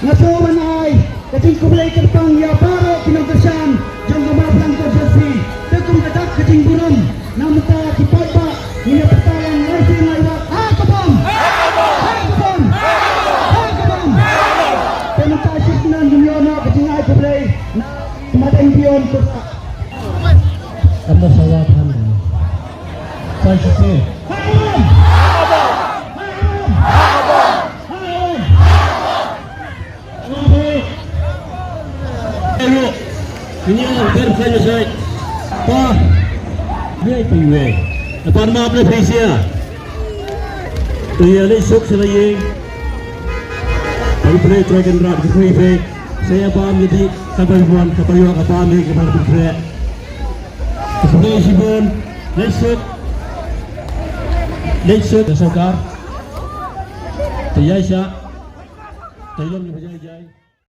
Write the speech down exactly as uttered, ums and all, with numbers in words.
Nga sngewbha ban ai ka jingkhublei kyrpang ïa baroh ki nongkyrshan jong ka Mawphlang Constituency. Te kum ka dak ka jingburom, na mynta ki paidbah ngin ïa pyrta lang lai sien lai wat. Ha ka bom! Ha ka bom! Ha ka bom! Te mynta shisien ngin ïoh noh ka jingai khublei na Madam Dion Kurta. Kam da sawa than. Sa shisien. Ha ka bom! Ha ka bom! Ha ka bom! Ayo, ini yang berkaya saya. Pa, ini itu ini. Depan maaf le Frisia. Iya le suk selaye. Pari pre try kan rat ke free fe. Saya pa menjadi sampai buan sampai yo apa ni ke pari pre. Sebenarnya si bon le suk. Le suk ke sokar. Iya sya. Taylor ni bajai jai.